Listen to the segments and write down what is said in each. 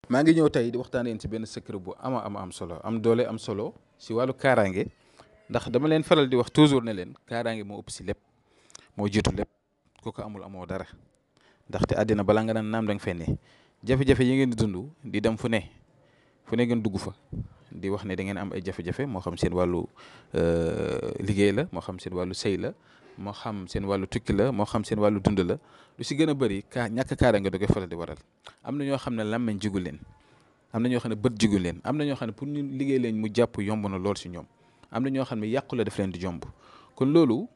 maa ngi ñëw tey di waxtaan yéen ci benn secret bu am solo am doole am solo si wàllu kaaraange ndax dama leen faral di wax toujours ne leen kaaraange moo ëpp si lépp moo jiitu lépp ku ko amul amoo dara ndaxte àddina balaa nga naan naam da nga fay ne jafe-jafe yi ngeen di dund di dem fu ne ngeen dugg fa di wax ne da ngeen am ay jafe-jafe moo xam seen wàllu liggéey la moo xam seen wàllu sëy la moo xam seen wàllu tukki la moo xam seen wàllu dund la lu si gën a bëri ñàkk kaaraange da koy faral di waral am na ñoo xam ne làmmeñ jigu leen am na ñoo xam ne bët jigu leen am na ñoo xam ne pour ñu liggéey leen mu jàpp yomb na lool si ñoom am na ñoo xam ne yàqu la def leen di jomb kon loolu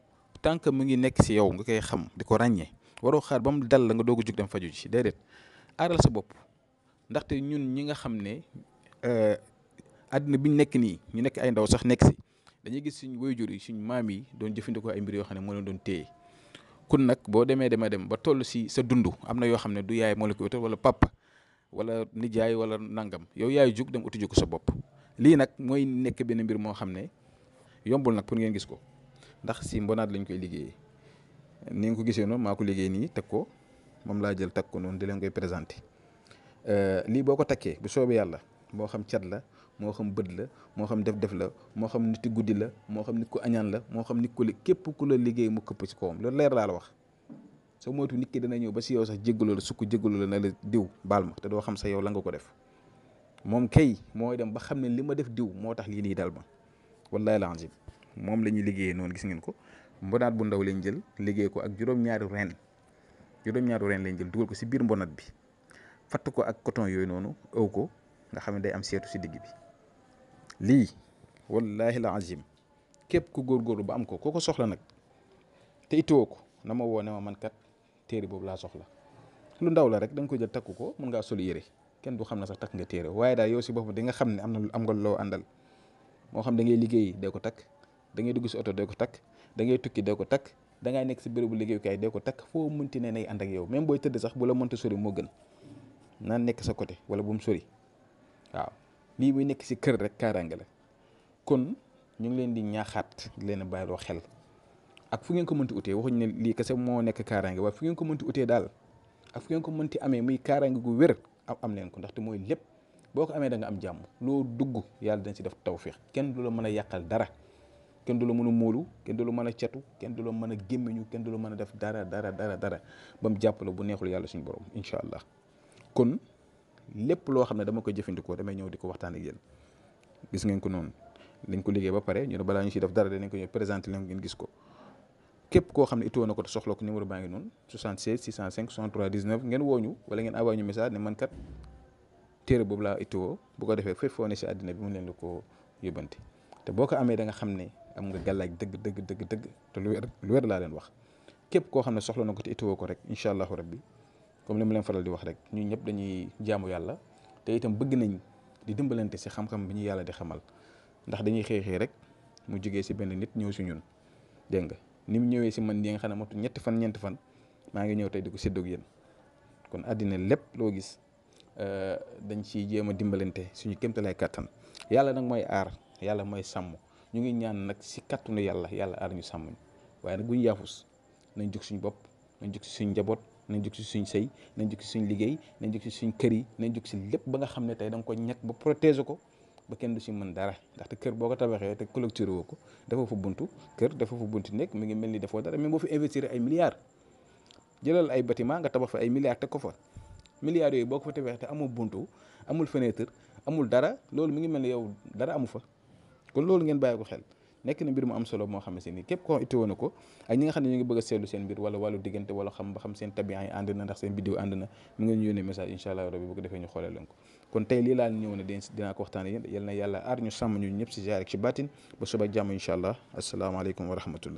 tant que mu ngi nekk si yow nga koy xam di ko ràññee waroo xaar ba mu dal la nga doog a jug dem faju ci déedéet aaral sa bopp ndaxte ñun ñi nga xam ne àddina biñ nekk nii ñu nekk ay ndaw sax nekk si dañuy gis suñ waajur yi suñ maam yi doon jëfandikoo ay mbir yoo xam ne moo leen doon téye kun nag boo demee dem ba toll si sa dund am na yoo xam ne du yaay moo la ko utal wala papa wala nijaay wala nangam yow yaay jug dem uti ko sa bopp lii nag mooy nekk benn mbir moo xam ne yombul nag pour ngeen gis ko ndax si mbonaat lañ koy liggéeyee ni nga ko gisee noonu maa ko liggéey nii teg ko moom laa jël teg ko noonu di leen koy présenté lii boo ko takkee bu soobee yàlla moo xam cat la moo xam bët la moo xam def la moo xam nit guddi la moo xam nit ku añaan la moo xam nit ku képp ku la liggéey mu këpp ci kawam loolu leer laa la wax soo moytu nit ki dana ñëw ba si yow sax jéggaloo la sukk jéggaloo la na la diw baal ma te doo xam sa yow la nga ko def moom kay mooy dem ba xam ne li ma def diw moo tax lii nii dal ma wallahi alazim moom la ñuy liggéeyee noonu gis ngeen ko mbonaat bu ndaw lañ jël liggéey ko ak juróom-ñaari reen lañ jël dugal ko si biir mbonaat bi fatt ko ak coton yooyu noonu ëw ko nga xam ne day am seetu si digg bi lii wallahi alazim képp ku góorgóorlu ba am ko ko soxla nag te itoo ko na ma woo ne ma man kat téere boobu laa soxla lu ndaw la rek da nga ko jël takku ko mun ngaa sol yére kenn du xam ne sax takk nga téere waaye daal yow si boppam di nga xam ne am nga loo àndal moo xam da ngay liggéey dee ko takk da ngay dugg si oto dee ko takk da ngay tukki dee ko takk da ngay nekk si bérébu liggéeyukaay dee ko takk foo mënti ne nay ànd ak yow même booy tëdd sax bu la mënta sori moo gën naan nekk sa côté wala bu mu sori waaw lii muy nekk si kër rek kaaraange la kon ñu ngi leen di ñaaxaat di leen a bàyyiloo xel ak fu ngeen ko mënti utee waxuñ ne lii kese moo nekk kaaraange waaye fu ngeen ko mënti utee daal ak fu ngeen ko mënti amee muy kaaraange gu wér am leen ko ndaxte mooy lépp boo ko amee da nga am jàmm loo dugg yàlla dañ si def tawfiix kenn du la mën a yàqal dara kenn du la mën a móolu kenn du la mën a catu kenn du la mën a gémmiñu kenn du la mën a def dara ba mu jàpp la bu neexul yàlla suñu borom incha allah kon lépp loo xam ne dama koy jëfandikoo damay ñëw di ko waxtaan ak yéen gis ngeen ko noonu dañ ko liggéey ba pare ñu ne balaa ñu si def dara danañ ko ñëw présenté leen ngeen gis ko képp koo xam ne itoo na ko te soxla ko numéro baa ngi noonu 76 605 63 19 ngeen wooñu wala ngeen envoyé ñu message ne man kat téere boobu laa itoo bu ko defee fépp foo ne si àddina bi mun leen la ko yóbbante te boo ko amee da nga xam ne am nga gàllaaj dëgg te lu wér laa leen wax képp koo xam ne soxla na ko te itoo ko rek incha allahu rabbi comme li ma leen faral di wax rek ñun ñëpp dañuy jaamu yàlla te itam bëgg nañ di dimbalante si xam-xam bi ñu yàlla di xamal ndax dañuy xëy rek mu jógee si benn nit ñëw si ñun dégg nga ni mu ñëwee si man ñi nga xam ne motu ñeenti fan maa ngi ñëw tey di ko séddoog yéen kon àddina lépp loo gis dañ ciy jéem a dimbalante suñu kéemtalaay kàttan yàlla nag mooy aar yàlla mooy sàmm ñu ngi ñaan nag si kàttanu yàlla aar ñu sàmm ñu waaye nag bu ñu yaafus nañ jóg suñu bopp nañ jóg si suñ njaboot nañ jóg si suñ sëy nañ jóg si suñ liggéey nañ jóg si suñ kër yi nañ jóg si lépp ba nga xam ne tey da nga ko ñàkk ba protéger ko ba kenn du si mën dara ndaxte kër boo ko tabaxee te collecté woo ko dafa fa buntu kër dafa fa buntu nekk mi ngi mel ni dafoo dara mais boo fi investir ay milliards jëlal ay bâtiment nga tabax fa ay milliards teg ko fa milliards yooyu boo ko fa tabaxee te amul buntu amul fenêtre amul dara loolu mi ngi mel ni yow dara amu fa kon loolu ngeen bàyyi ko xel nekk na mbir mu am solo moo xam ne si nii képp koo itteewoon na ko ak ñi nga xam ne ñu ngi bëgg a seetlu seen mbir wala wàllu diggante wala xam ba xam seen tabian yi ànd na ndax seen bidéo ànd na mu ngeen ñu yónnee message incha allah rabbi bu ko defee ñu xoolee leen ko kon tey lii laal ñëw ne dinaa ko waxtaane yéen yal na yàlla aar ñu sàmm ñu ñëpp si jaar ak ci baatin ba suba jàmm incha allah asalaamaaleykum wa rahmatullah